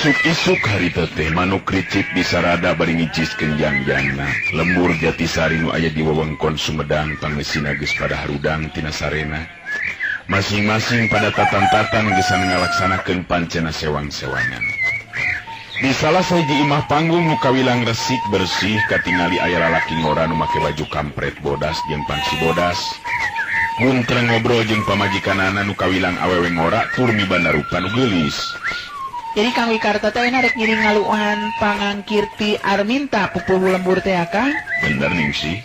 Isuk-isuk harita teh manuk ricik disarada bari ngiciskeun jangjangna. Lembur Jatisari nu aya di wewengkon Sumedang pangeusina geus pada harudang tina sarena. Masing-masing pada tatan-tatan geus ngalaksanakeun pancena sewang-sewangan. Di salah sahiji imah panggung nu kawilang resik bersih katingali aya lalaki ngora nu make baju kampret bodas jeung pangsi bodas. Guntreng ngobrol jeung pamajikanana nu kawilang awewe ngora tur mibanda rupa nu geulis. Jadi Kang Wikarta teh rek ngiring ngaluhan pangangkirti Arminta pupuhu lembur teh Kang. Bener Ningsih.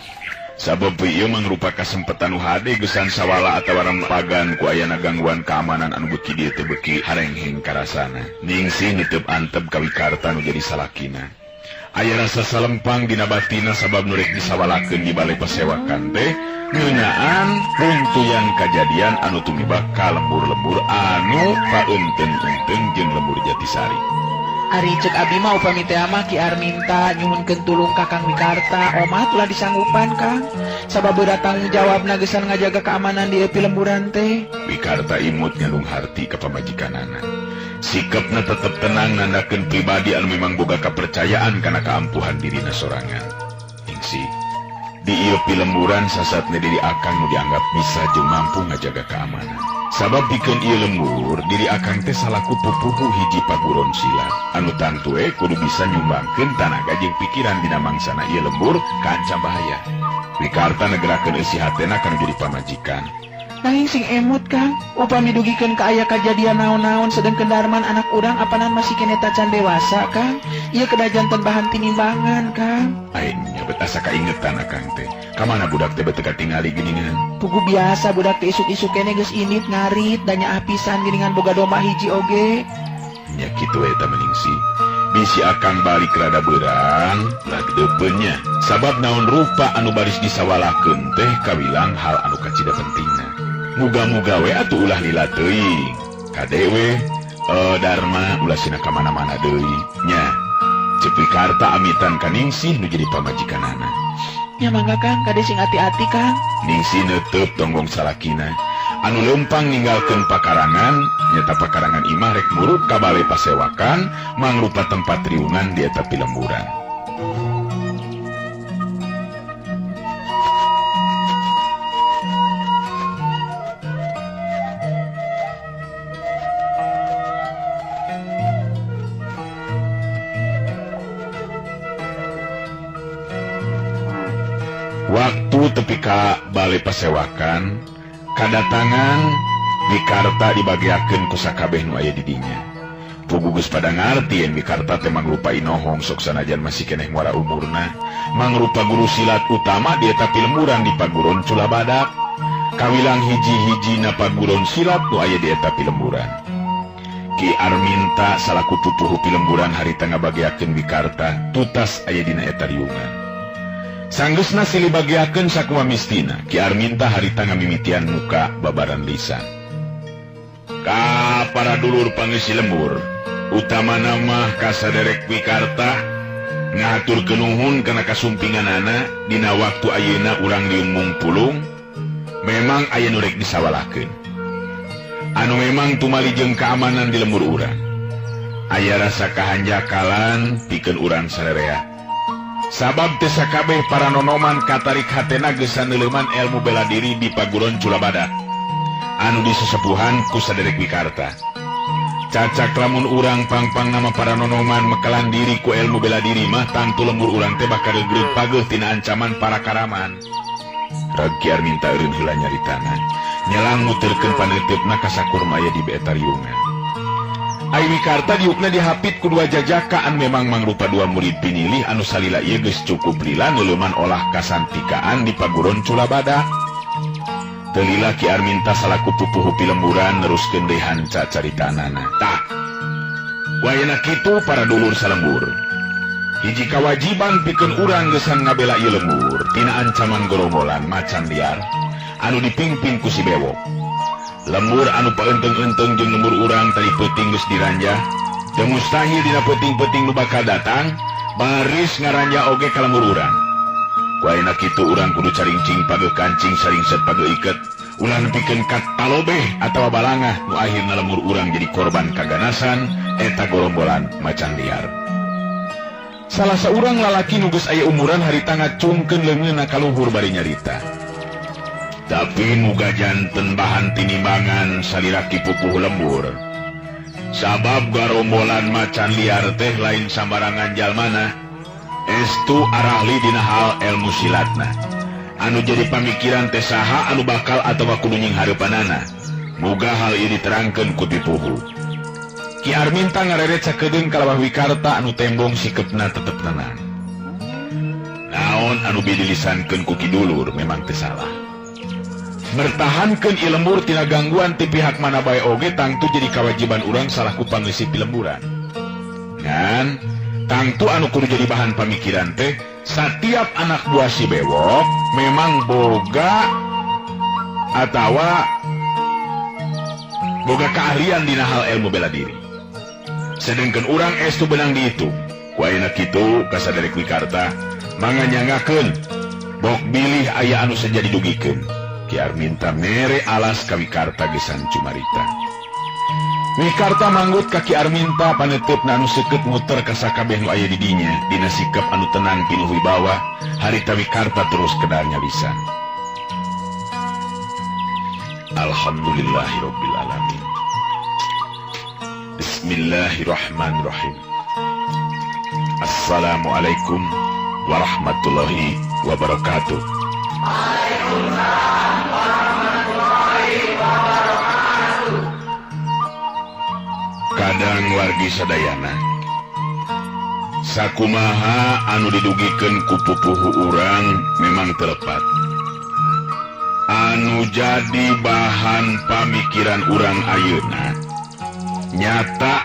Sabab ieu mangrupa kasempetan nu hade gesan sawala atawa rempagan ku ayana gangguan keamanan anu beuki dieu teh beuki harengheng karasana. Ningsih niteup antep ka Wikarta nu jadi salakina. Aya rasa salempang dina batina sabab nu rek disawalakeun di bale pasewakan teh ngeunaan runtuyan kajadian anu tumibak ka lembur-lembur anu paeunteung-eunteung jeung lembur Jatisari. Ari cek abi mah upami teh mah Ki Arminta nyuhunkeun tulung ka Kang Wikarta, omat ulah disanggupan Kang. Sabab berat tanggung jawabna gesan ngajaga keamanan di eupi lemburan teh. Wikarta imut ngandung harti ka pamajikanana. Sikapna tetep tenang nandakeun pribadi anu memang boga kapercayaan kana kaampuhan dirina sorangan. Ningsih, di ieu pilemburan sasatna diri akang nu dianggap bisa jeung mampu ngajaga keamanan. Sabab pikeun ieu lembur, diri akang teh salaku pupuhu hiji paguron silat anu tangtu we kudu bisa nyumbangkeun tanaga jeung pikiran dina mangsana ieu lembur kaancam bahaya. Wikarta negerakeun eusi hatena kana jadi pamajikan. Nanging sing emut Kang, upami dugikeun ka aya kajadian naon-naon sedengkeun Darman anak urang apanan masih keneh tacan dewasa Kang. Ieu kedah janten bahan tinimbangan Kang. Aing nya bet asa kaingetan akang teh. Ka mana budak teh bet teu katingali geuningan? Pugu biasa budak teh isuk-isuk keneh geus indit ngarit da nyaah pisan geuningan boga domba hiji oge. Nya kitu eta Ningsih. Bisi akang balik rada beurang, lah gedeupeun nya. Sabab naon rupa anu baris disawalakeun teh kawilang hal anu kacida pentingna. Muga-muga we atuh ulah lila teuing. Kade we Dharma ulah sina ka mana-mana deui nya. Ceuk Wikarta amitan ka Ningsih nu jadi pamajikanana. Nya mangga Kang, kade sing ati-ati Kang. Ningsih neuteub tonggong salakina. Anu leumpang ninggalkeun pakarangan, nyata pakarangan imah rek murub ka bale pasewakan, mangrupa tempat riungan di eta pilemburan. Waktu tepi ka bale pasewakan, kadatangan Wikarta dibagiakeun ku sakabeh nu aya di dinya. Pugu geus pada ngarti yen Wikarta teh mangrupa inohong sok sanajan masih keneh muara umurna, mangrupa guru silat utama di eta pilemburan di Paguron Culabadak. Kawilang hiji-hijina paguron silat nu aya di eta pilemburan. Ki Arminta salaku pupuhu pilemburan harita ngabagiakeun Wikarta tutas aya dina eta riungan. Sanggeusna silih bagiakeun sakumaha mistina, Ki Arminta harita ngamimitian muka babaran lisan. Ka para dulur pangeusi lembur, utamana mah ka saderek Wikarta ngahaturkeun nuhun kana kasumpinganana dina waktu ayeuna urang liung mungpulung, memang aya nu rek disawalakeun. Anu memang tumali jeung keamanan di lembur urang. Aya rasa kahanjakalan pikeun urang sarerea. Sabab teh sakabeh para nonoman katarik hatena geus neuleuman ilmu bela diri di Paguron Culabadak anu disesepuhan ku saderek Wikarta. Cacak lamun urang pangpang nama para nonoman mekalan diri ku ilmu bela diri mah tangtu lembur urang teh bakal geureup pageuh tina ancaman para karaman. Rag Ki Arminta eureun heula nyaritana, nyelang muterkeun paneuteup ka sakur maya di beeta riungan. Ai Wikarta diukna dihapit ku dua jajaka anu memang mangrupa dua murid pinilih anu salila ieu geus cukup lila neuleuman olah kasantikaan di Paguron Culabadak. Teu lila Ki Arminta salaku pupuhu pilemburan neruskeun deui hanca caritanana. Tah, wayana kitu para dulur salembur. Hiji kawajiban pikeun urang geus ngabela ieu lembur tina ancaman gorombolan macan liar anu dipingpin ku si Bewok. Lembur anu paeunteung-eunteung jeung lembur urang tadi peuting geus diranjah. Teu mustahil dina peuting-peuting nu bakal datang baris ngaranja oge ka lembur urang. Ku ayeuna kitu urang kudu caringcing pageuh kancing saringset pageuh iket. Ulah nepikeun ka talobeh atawa balangah nu akhirna lembur urang jadi korban kaganasan Eta gorombolan macan liar. Salah seorang lalaki nu geus aya umuran harita ngacungkeun leungeunna ka luhur bari nyarita. Tapi muga janten bahan tinimbangan salira Ki Pupuh lembur. Sabab garombolan macan liar teh lain sambarangan jalmana. Estu arahli dina hal ilmu silatna. Anu jadi pamikiran teh saha anu bakal atawa kudu nyinghareupanana. Muga hal ieu diterangkeun ku Ki Pupuh. Ki Arminta ngareret sakedeung ka lawah Wikarta anu tembong sikepna tetep tenang. Naon anu dilisankeun ku Ki Dulur memang teu salah. Mertahankeun ieu lembur tina gangguan ti pihak mana bae oge tangtu jadi kawajiban urang salaku pangeusi pilemburan. Ngan tangtu anu kudu jadi bahan pamikiran teh satiap anak buah si Bewok memang boga atawa boga keahlian dina hal ilmu bela diri. Sedangkan urang estu benang dihitung. Ku ayeuna kitu kasaderek Wikarta manganyangakeun bok bilih aya anu seja didugikeun. Ki Arminta mere alas ka Wikarta gesan cumarita. Wikarta manggut ka Ki Arminta paneuteup anu seukeut muter ka sakabeh nu aya di dinya dina sikep anu tenang pinuh wibawa harita Wikarta terus kedar nyalisan. Alhamdulillahirabbil alamin. Bismillahirrahmanirrahim. Assalamualaikum warahmatullahi wabarakatuh. Waalaikumsalam warahmatullahi wabarakatuh. Kadang wargi sadayana, sakumaha anu didugikeun ku pupuhu urang memang telepat. Anu jadi bahan pamikiran urang ayeuna nyata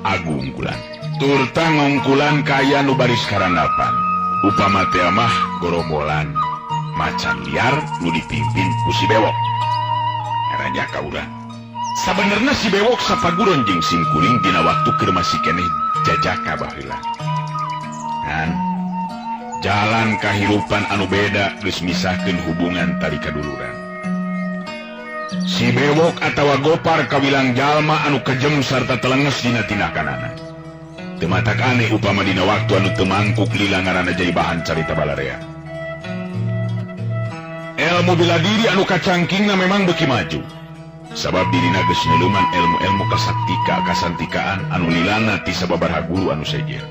agungkulan turta ngongkulan kaya nu baris karandapan. Upama teh mah gorombolan macan liar nu dipimpin ku si Bewok. Ngarannya ka urang. Sabenerna si Bewok sapaguron jeung simkuring dina waktu keur masih keneh jajaka baheula. Ngan jalan kahirupan anu beda geus misahkeun hubungan tali kaduluran. Si Bewok atawa Gopar kawilang jalma anu kejem sarta telenges dina tindakanana. Teu matak aneh upama dina waktu anu teu mangkuk lila ngaranna jadi bahan carita balarea. Ilmu bela diri anu kacangkingna memang beuki maju. Sabab dirina geus nulungan ilmu-ilmu kasaktika kasantikaan anu lilana ti sababaraha guru anu sejen.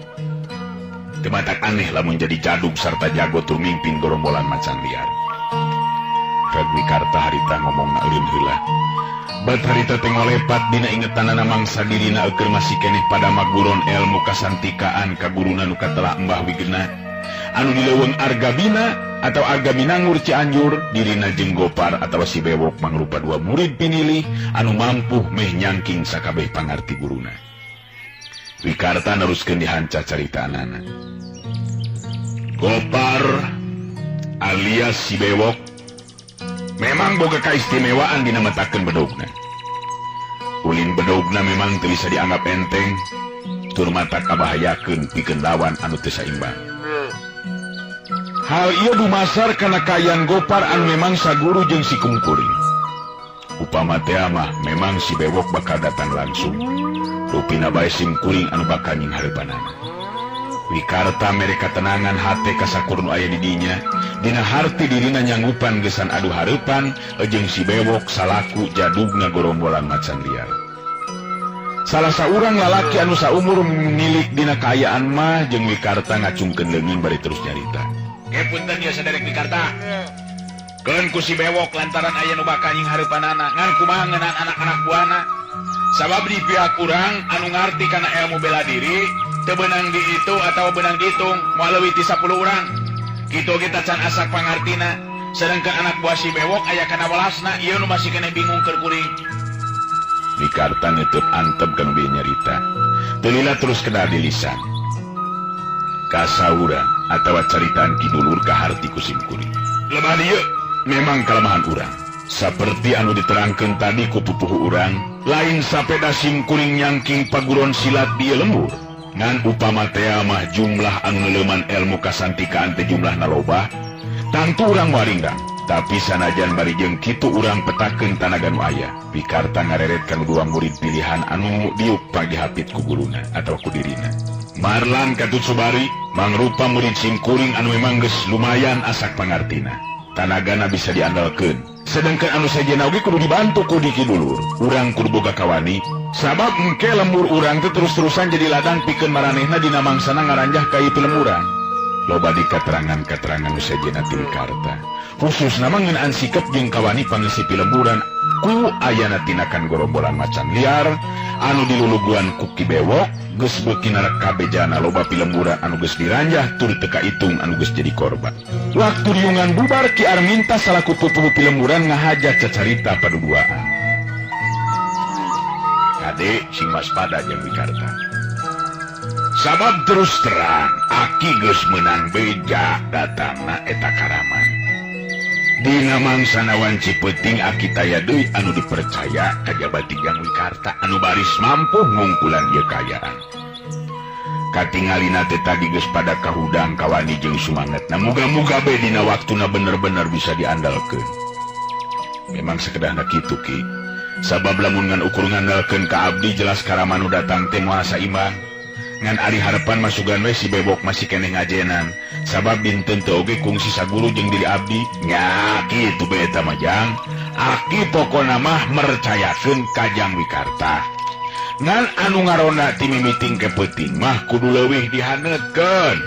Teu matak aneh lamun jadi jadug sarta jago tur mimpin gorombolan macan liar. Wikarta harita ngomong eureun heula. Bat harita teh ngolepat dina ingetanana mangsa dirina eukeun masih keneh pada maguron ilmu kasantikaan ka guruna nu katelah Mbah Wigena anu di leuweung Argabina atau Argabinangur Cianjur. Dirina jeung Gopar atawa si Bewok mangrupa dua murid pinilih anu mampu meh nyangking sakabeh pangarti guruna. Wikarta neruskeun dihanca caritaanana. Gopar alias si Bewok memang boga kaistimewaan dina metakeun bedogna. Ulin bedogna memang teu bisa dianggap enteng, tur mata kabahayakeun pikeun lawan anu teu saimbang. Hal ieu dumasar kana kaayaan Gopar anu memang saguru jeung si kumkuring. Upama teh mah memang si Bewok bakal datang langsung. Rupina bae simkuring anu bakal nyinghareupanana. Wikarta mere katenangan hate kasakur nu aya di dinya. Dina harti dirina nyanggupan gesan adu hareupan jeung si Bewok salaku jadugna gorombolan macan liar. Salah saurang lalaki anu saumur milik dina kaayaan mah jeung Wikarta ngacungkeun leungeun bari terus nyarita. Punten ya saderek Wikarta. Keun ku si Bewok lantaran aya nu bakal nyinghareupanana ngan kumaha ngeunaan anak-anak buahna. Sabab di pihak urang anu ngarti kana ilmu bela diri teu beunang dihitung atawa beunang dihitung moal leuwih ti 10 urang. Kitu oge tacan asak pangartina. Sedangkan anak buah si Bewok aya kana welasna, ieu nu masih keneh bingung keur kuring. Wikarta neuteut antep kana bieu nyarita. Teu lila terus kedar di lisan. Kasaura atawa caritaan Ki Dulur kaharti ku simkuring. Lemah dieu memang kalemahan urang. Saperti anu diterangkeun tadi ku pupuhu urang, lain sapeda simkuring nyangking paguron silat di lembur. Ngan upama tea mah jumlah anu neuleman ilmu kasantikaan teh jumlahna loba, tangtu urang waringdang. Tapi sanajan bari jeung kitu urang petakeun tanaga nu aya. Wikarta ngareret kanu dua murid pilihan anu diuk pagihapit ku guruna atawa ku dirina. Marlan katut Sobari mangrupa murid simkuring anu memang geus lumayan asak pangartina. Tanagana bisa diandalkeun. Sedangkan anu sejenna oge kudu dibantu ku Ki Dulur. Urang kudu boga kawani. Sabab engke lembur urang teh terus-terusan jadi ladang pikeun maranehna dina mangsana ngaranjah ka ieu lemburan. Loba di keterangan-keterangan nu sejenna ti Wikarta. Khususna mah ngeunaan sikep jeung kawani pangisi pilemburan ku ayana tinakan gorombolan macan liar anu diluluguan ku Ki Bewok geus beuki narekabejana loba pilemburan anu geus diranjah tur teu kaitung anu geus jadi korban. Waktu riungan bubar Ki Arminta salaku pupuhu pilemburan ngahaja cacarita paduduaan. Kade sing waspada jeung Wikarta. Sabab terus terang aki geus meunang beja datangna eta karaman. Dina mangsana wanci peuting aki taya deui anu dipercaya kajaba Jang Wikarta anu baris mampu ngungkulan ieu kaayaan. Katingalina teh tadi geus pada kahudang kawani jeung sumangetna. Muga-muga be dina waktuna bener-bener bisa diandalkeun. Memang sekedahna kitu Ki. Sabab lamun ngan ukur ngandalkeun ka abdi jelas karaman nu datang teh moal saimbang. Ngan ari harapan masugan we si Bewok masih keneh ngajenan. Sabab dinten teu oge kungsi saguru jeung diri abdi. Nya kitu be eta mah Jang. Aki pokona mah mercayakeun ka Jang Wikarta. Ngan anu ngaronda ti mimiting ke peuting mah kudu leuwih dihaneutkeun.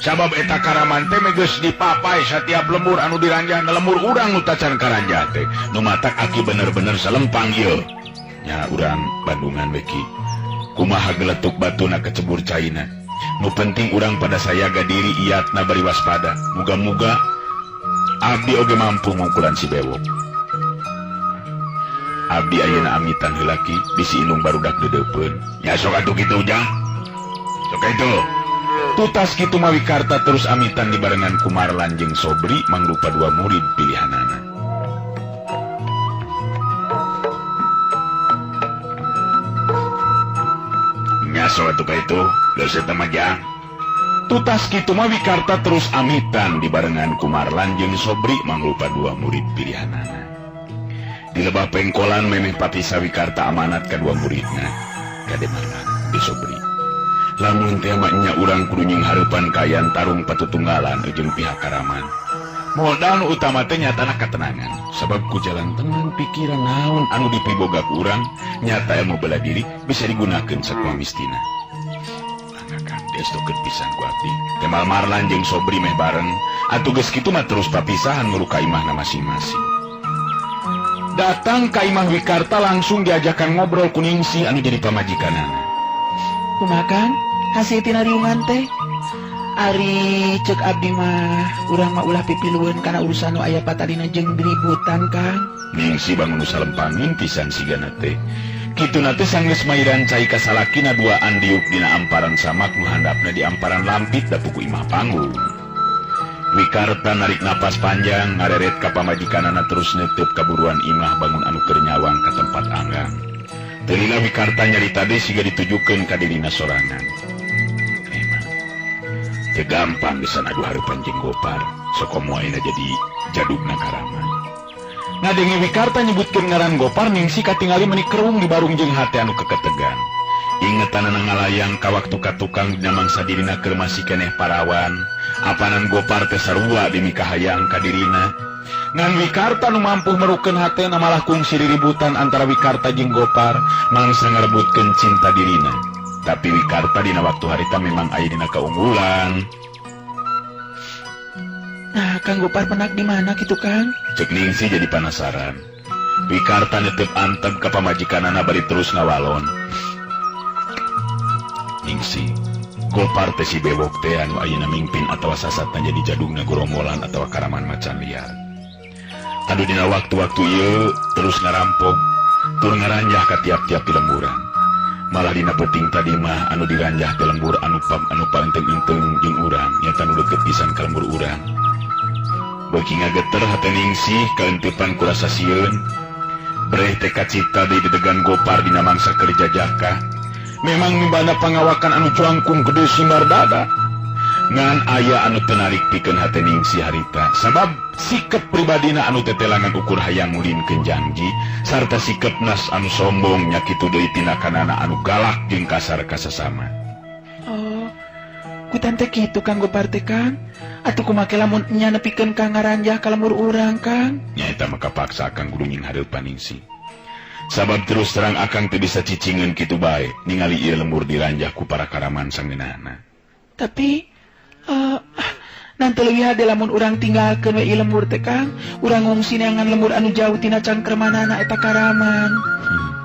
Sabab eta karaman teh geus dipapai satiap lembur anu diranjah na lembur urang nu tacan karanjah teh. Nu matak aki bener-bener salempang ieu. Nya urang Bandungan we Ki. Kumaha geletuk batuna kecebur caina. Nu penting urang pada sayaga diri iatna bari waspada. Muga-muga abdi oge mampu ngungkulan si Bewok. Abdi ayeuna amitan heula Ki, bisi indung barudak deudeupeun. Nya sok atuh kitu Ujang. Sok itu. Tutas kitu mah Wikarta terus amitan dibarengan ku Marlan jeung Sobri mangrupa dua murid pilihanana. Nya sok atuh ka itu, geus eta mah Jang. Tutas kitu mah Wikarta terus amitan dibarengan ku Marlan jeung Sobri mangrupa dua murid pilihanana. Di lebah pengkolan memeh patisa Wikarta amanat ka dua muridna, kade Marlan di Sobri. Lamun teh mah nya urang kudu nying hareupan kaayaan tarung patutunggalan jeung pihak karaman. Modal nu utama teh nyatana katenangan, sabab ku jalan tenang pikiran naon anu dipiboga ku urang nyata ilmu bela diri bisa digunakeun sakumaha mistina. Mangga diestokeun pisan ku abdi. Temal Marlan jeung Sobri meh bareng, atuh geus kitu mah terus papisahan nguru ka imahna masing-masing. Datang ka imah Wikarta langsung diajakan ngobrol ku Ningsih anu jadi pamajikanana. Kumaha Kang? Hasil tina riungan teh? Ari ceuk abdi mah urang mah ulah pipilueun kana urusan nu aya patalina jeung ributan Kang. Ningsih bangun nu salempangin pisan sigana teh. Kituna teh sanggeus mairan cai ka salakina duaan diuk dina amparan samak nu handapna di amparan lampit da puku imah panggung. Wikarta narik napas panjang ngareret ka pamajikanana terus netep kaburuan imah bangun anu keur nyawang ka tempat anggang. Teu lila Wikarta nyarita deui siga ditujukeun ka dirina sorangan. Memang teu gampang geus adu hareupan jeung Gopar, sokomo ayeuna jadi jadugna karaman. Ngadenge Wikarta nyebutkeun ngaran Gopar Ningsih katingali meuni kerung di barung jeung hate anu keketegan. Ingetanana ngalayang ka waktu ka tukang dina mangsa dirina keur masih keneh parawan. Apanan Gopar teh sarua dimikahayang ka dirina. Ngan Wikarta nu mampu merukeun hatena malah kungsi riributan antara Wikarta jeung Gopar mangsa ngarebutkeun cinta dirina. Tapi Wikarta dina waktu harita memang aya dina kaunggulan. Nah, Kang Gopar penak di mana kitu Kang? Cek Ningsih jadi penasaran. Wikarta netep antep ka pamajikanana bari terus ngawalon. Ningsih, Gopar teh si Bewok teh anu ayeuna mingpin atawa sasatna jadi jadugna gorombolan atawa karaman macan liar. Anu dina waktu-waktu ieu terus ngarampok, tur ngaranjah ka tiap-tiap lemburan. Malah dina peuting tadi mah anu diranjah teh lembur anu pam anu paenteng-enteng jeung urang, nyata nu deukeut pisan ka lembur urang. Beuki ngageter hate Ningsih kaenteupan ku rasa sieun. Breh teh kacipta deui dedegan Gopar dina mangsa keur jajakah. Memang mibanda pangawakan anu cuangkung gede simbar dada. Ngan aya anu teu narik pikeun hate Ningsih harita. Sabab Sikep pribadina anu tetelangan ukur hayang ngulinkeun janji sarta sikep nas anu sombong nya kitu deui tindakanana anu galak jeung kasar ka sasama. Oh, kutan teh kitu Kang Gopar teh Kang. Atuh kumaha lamun nya nepikeun ka ngaranjah ka lembur urang Kang? Nyaeta mah kapaksa Akang kudu nyinghareupan Ningsih. Sabab terus terang Akang teu bisa cicingeun kitu bae ningali ieu lembur diranjah ku para karaman sangeunahna. Tapi nanti leuwih hade lamun urang tinggalkeun we ieu lembur teh Kang, urang ngungsi neangan lembur anu jauh tina cangkremanana eta karaman.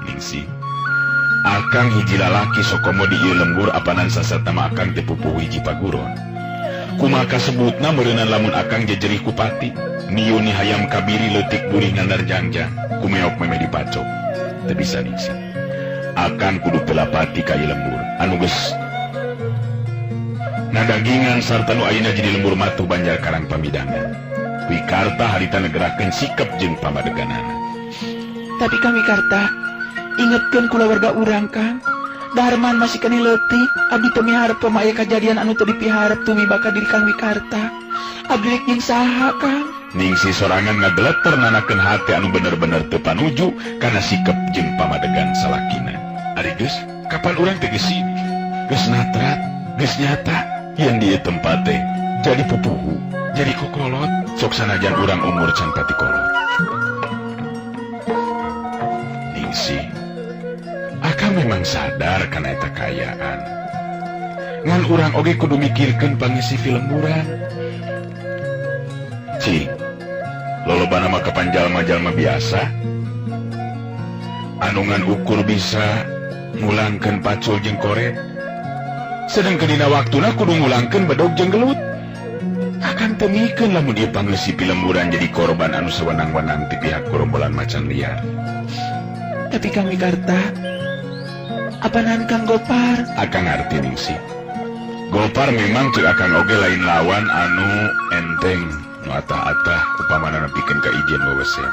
Ningsih, Akang hiji lalaki sokomo di ieu lembur apanan sasatna mah Akang teh pupuhu hiji paguron. Kumaha kasebutna meureunnan lamun Akang jejerih ku pati, niuni hayam kabiri leutik burih ngandar jangjang, kumeok meme dipacok. Teu bisa Ningsih. Akang kudu pelapati ka ieu lembur anu geus nadagingan sarta nu ayeuna jadi lembur matuh Banjar Karang Pamidangan. Wikarta harita negerakeun sikep jeung pamadeganana. Tapi Kang Wikarta, ingetkeun kulawarga urang Kang. Darman masih keneh leutik, abdi teu miharep pema aya kajadian anu teu dipiharep tumiba ka diri Kang Wikarta. Abdi rek jeung saha Kang? Ningsih sorangan ngageleter nanakeun hate anu bener-bener teu panuju kana sikep jeung pamadegan salakina. Ari geus, kapan urang teh geus geus natrat, geus nyata yen di tempat teh jadi pupuhu, jadi kokolot, sok sanajan urang umur can pati kolot. Ningsih, Akang memang sadar kana eta kaayaan. Ngan urang oge kudu mikirkeun pangisi film urang. Cing, lolobana mah kapan jalma-jalma biasa. Anu ngan ukur bisa ngulangkeun pacul jeung koret. Sedangkan dina waktuna kudu ngulangkeun bedog jeung gelut. Akan teu mikeun lamun ieu pangeusi pilemburan jadi korban anu sawenang-wenang ti pihak gerombolan macan liar. Tapi Kang Wikarta, apanan Kang Gopar? Akang ngarti Ningsih. Gopar memang cek Akang oge lain lawan anu enteng, nu atah-atah upamana nepikeun ka ijen wewesen.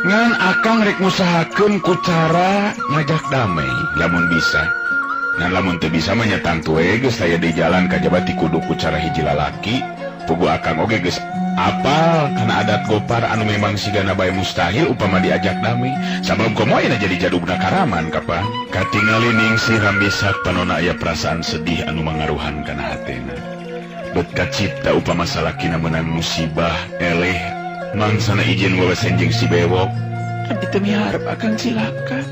Ngan Akang rek ngusahakeun ku cara ngajak damai lamun bisa. Ngan lamun teu bisa mah nya tangtu we geus aya di jalan kajaba ti kudu ku cara hiji lalaki. Puguh Akang oge geus apal kana adat Gopar anu memang sigana bae mustahil upama diajak damai. Sabab komo ayeuna jadi jadugna karaman kapan. Katingali Ningsih rambisak panona aya perasaan sedih anu mangaruhan kana hatena. Bet kacipta upama salakina meunang musibah eleh mangsana izin wewesen jeung si bewok. Abdi teu miharep Akang cilaka.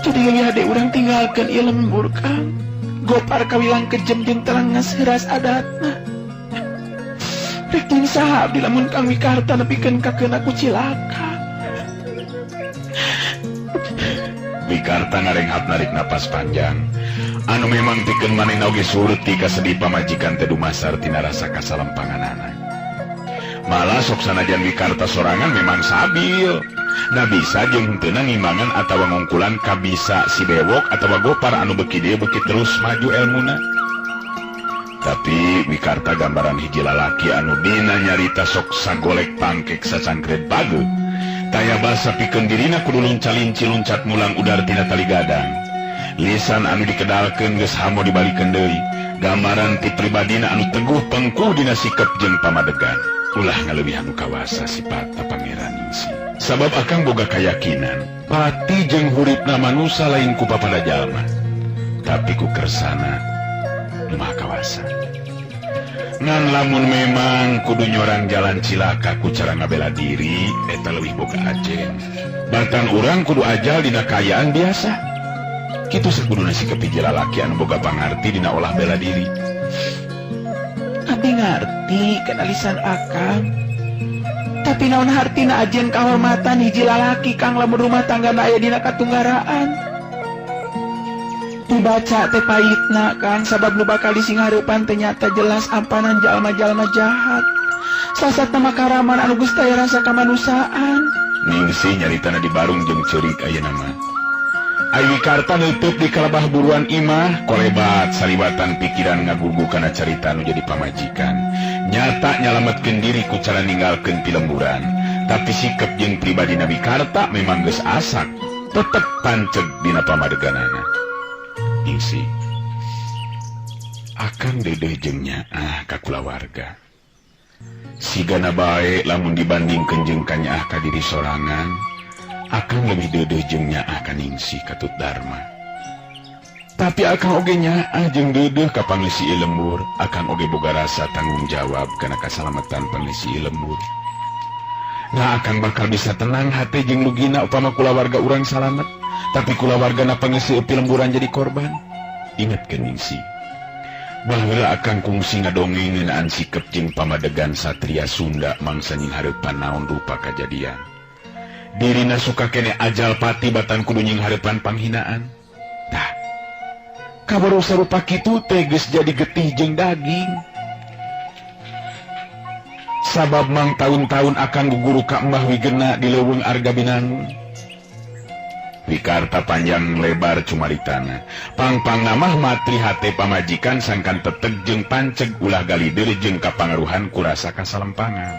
Jadi leuwih hade urang tinggalkeun ieu lembur Kang. Gopar kawilang kejem jeung telenges heuras adatna. Rek jeung saha abdi lamun Kang Wikarta nepikeun ka keuna ku cilaka. Wikarta ngarenghap narik napas panjang. Anu memang pikeun manehna oge surti kasedih pamajikan teh dumasar tina rasa kasalempanganana. Malah sok sanajan Wikarta sorangan memang sabil. Nah bisa jeung henteu ngimbangan atawa ngungkulan kabisa si bewok atawa Gopar anu beuki dieu beuki terus maju elmuna. Tapi Wikarta gambaran hiji lalaki anu dina nyarita sok sagolek pangkek sacangkret bageut. Taya basa pikeun dirina kudu luncalinci luncat mulang udar tina tali gadang. Lisan anu dikedalkeun geus hamo dibalikeun deui. Gambaran ti pribadina anu teguh pengkuh dina sikep jeung pamadegan. Ulah ngaleuwihan nu kawasa sipatna Pangeran Ningsih. Sabab Akang boga kayakinan, pati jeung huripna manusa lain ku papada jalma, tapi ku kersana nu maha kawasa. Ngan lamun memang kudu nyorang jalan cilaka ku cara ngabela diri, eta leuwih boga ajen. Batan urang kudu ajal dina kaayaan biasa. Kitu sakuduna sikep hiji lalaki anu boga pangarti dina olah bela diri. Abdi ngarti kana lisan Akang. Tapi naon hartina ajen kahormatan hiji lalaki Kang lamun rumah tangga aya dina katunggaraan. Dibaca teh pahitna Kang sabab nu bakal disinghareupan teh nyata jelas ampanan jalma-jalma jahat. Sasatna mah karaman anu geus taya rasa kamanusiaan. Ningsih nyaritana di barung jeung ceurik ayeuna mah. Ai Wikarta neuteuk di kalebah buruan imah, kolebat salibatan pikiran ngagugu kana carita anu jadi pamajikan. Nyata nyalametkeun diri ku cara ninggalkeun pilemburan. Tapi sikep jeung pribadina Wikarta memang geus asak, tetep panceg dina pamadeganana. Ningsih, Akang dedeh jeung nyaah ka kulawarga. Sigana bae lamun dibandingkeun jeung kanyaah ka diri sorangan, akang lebih deudeuh jeung nyaah ka Ningsih katut Dharma. Tapi akang oge nyaah jeung deudeuh ka pangeusi lembur, akang oge boga rasa tanggung jawab kana kasalamatan pangeusi lembur. Nah akang bakal bisa tenang hati jeung lugina upama kulawarga urang salamet, tapi kulawargana pangeusi lemburan jadi korban. Ingatkeun Ningsih. Baheula akang kungsi ngadongeng ngeunaan sikep jeung pamadegan satria Sunda mangsa nying hareupan naon rupa kajadian. Dirina suka kene ajal pati batan kudu nying hareupan panghinaan. Tah, kabaru sarupa kitu teh geus jadi getih jeung daging. Sabab mang taun-taun akang guguru ka Mbah Wigena di leuweung Arga Binangun. Wikarta panjang lebar cumaritana. Pangpang namah matri hate pamajikan sangkan teteg jeung panceg ulah galider jeung kapangaruhan kurasa kasalempangan.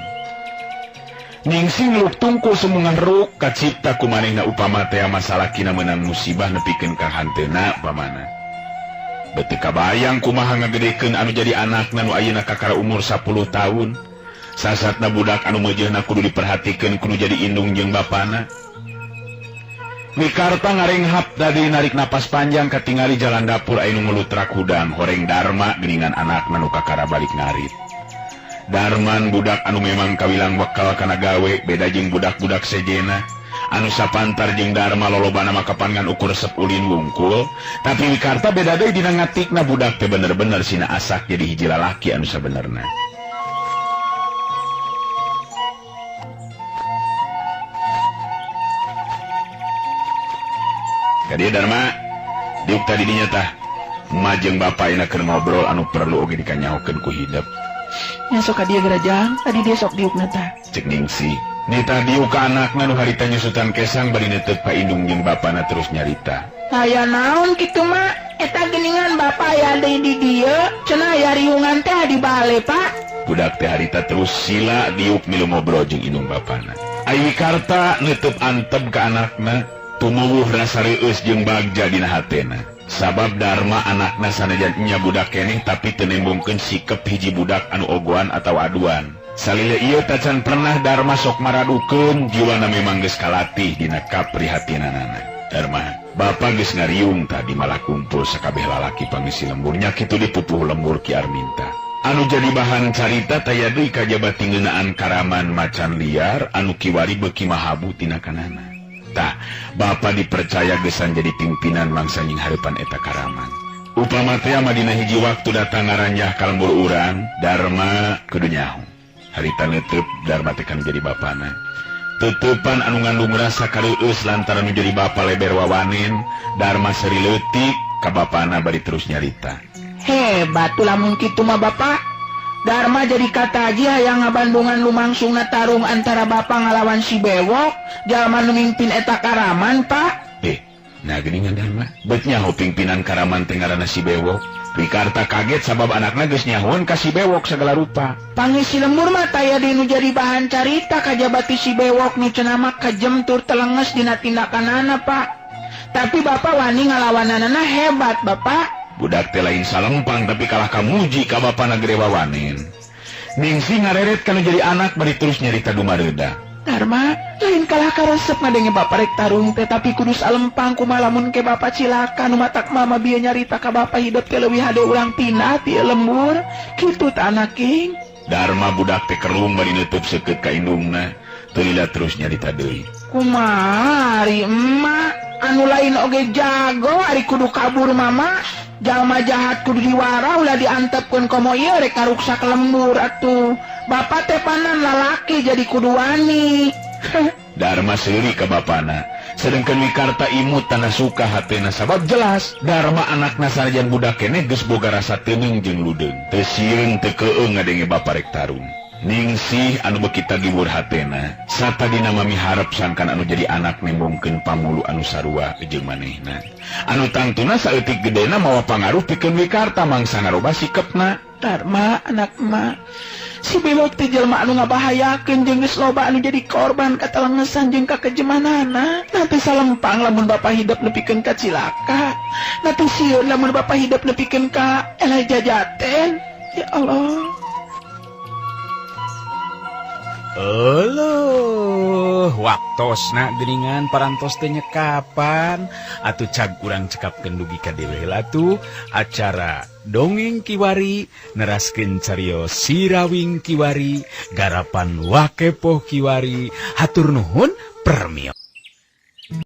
Ningsih ngeluk tungku semungan ruk kacipta kumanehna upama tea masalah kina meunang musibah nepikeun ka hanteuna pamana. Beuteung kabayang kumaha ngagedekeun anu jadi anakna nu ayeuna kakara umur 10 tahun. Sasatna budak anu meujeuhna kudu diperhatikeun kudu jadi indung jeung bapana. Wikarta ngarenghap tadi narik napas panjang katingali jalan dapur anu ngelutrak hudang horeng Dharma geuningan anakna nu kakara balik ngarit. Darman budak anu memang kawilang bekal kana gawe beda jeung budak-budak sejena anu sapantar jeung Dharma lolobana mah kapan ngan ukur resep ulin wungkul, tapi Wikarta beda deui dina ngatikna budak teh bener-bener sina asak jadi hiji lalaki anu sabenerna. Kadieu Dharma diuk tadi dinya tah majeng bapa ayeuna keur ngobrol anu perlu oge dikanyahokeun ku hidep. Nya sok ka dieu gerajang, tadi dia sok diukna tah. Cek Ningsih, nita diuk ka anakna nu harita nyusutan kesang bari netep ka indung jeung bapana terus nyarita. Aya naon kitu mah? Eta geuningan bapa aya deui di dieu, cenah aya riungan teh di bale, Pak. Budak teh harita terus sila diuk milu ngobrol jeung indung bapana. Ai Wikarta netep antep ka anakna. Tumuwuh rasa reueus jeung bagja dina hatena. Sabab Dharma anakna sanajan nya budak keneh tapi teu nembongkeun sikep hiji budak anu ogoan atawa aduan. Salila ieu tacan pernah Dharma sok maradukeun jiwana memang geus kalatih dina kaprihatinanana. Dharma, bapa geus ngariung tadi malah kumpul sakabeh lalaki pangeusi lemburnya kitu dipupuh lembur Ki Arminta. Anu jadi bahan carita taya deui kajaba tingeunaan karaman macan liar anu kiwari beuki mahabu tina kanana. Tah, bapa dipercaya gesan jadi pimpinan mangsa nying hareupan eta karaman. Upama teh dina hiji waktu datang ngaranjah ka lembur urang, Dharma kudu nyaho. Harita neuteup Dharma teh kan jadi bapana. Tutupan anu ngandung rasa kareueus lantaran nu jadi bapa leber wawanen, Dharma seuri leutik ka bapana bari terus nyarita. Hebat tuh lamun kitu mah bapa. Dharma jadi kataji hayang ngabandungan lumangsungna tarung antara bapa ngalawan si Bewok, jalma nu mimpin eta karaman, Pak. Nah geuningan Dharma, bet nyaho pimpinan karaman teh ngaranna si Bewok. Wikarta kaget sabab anakna geus nyahoan ka si Bewok sagala rupa. Pangisi lembur mah taya deui nu jadi bahan carita kajabati si Bewok nu cenah mah kejem tur telenges dina tindakanana, Pak. Tapi bapa wani ngalawananana hebat, Bapak. Budak teh lain salempang tapi kalah kamuji ka bapana gede wawanen. Ningsih ngareret kanu jadi anak bari terus nyarita dumareuda. Dharma, lain kalah karesep ngadenge bapa rek tarung teh tapi kudu salempang kumaha lamun ke bapa cilaka nu matak mama bieu nyarita ka bapa hidup teh leuwih hade urang pindah ti lembur. Kitu tah anak king. Dharma budak teh kerung bari neuteub seukeut ka indungna. Teu lila terus nyarita deui. Kumaha ari emak anu lain oge jago ari kudu kabur mama. Jalma jahat kudu diwara ulah diantepkeun komo ieu rek karuksak lembur atuh. Bapa teh panan lalaki jadi kudu wani. Dharma seuri ka bapana. Sedengkeun Wikarta imut tanah suka hatena sabab jelas Dharma anakna sanajan budak keneh geus boga rasa teuneung jeung ludeung. Teu sieun teu keung ngadenge bapa rek tarung. Ningsih anu beuki tagiwur hatena satadina mami harep sangkan anu jadi anak nembongkeun pamulu anu sarua jeung manehna. Anu tangtuna saeutik gedena mawa pangaruh pikeun Wikarta mangsa ngarobah sikepna. Dharma anak emak, si Bewok teh jelema anu ngabahayakeun jeung geus loba anu jadi korban katelengesan jeung kakejemanana. Nanti salempang lamun bapa hidup nepikeun ka cilaka. Nanti sieun lamun bapa hidup nepikeun ka eleh jajaten. Ya Allah. Euleuh, waktosna geuningan parantos teh nyekapan. Atuh cag urang cekapkeun dugi ka dieu heula tuh acara dongeng kiwari, neraskeun carios Sirawing kiwari, garapan Wakepoh kiwari. Hatur nuhun, permio.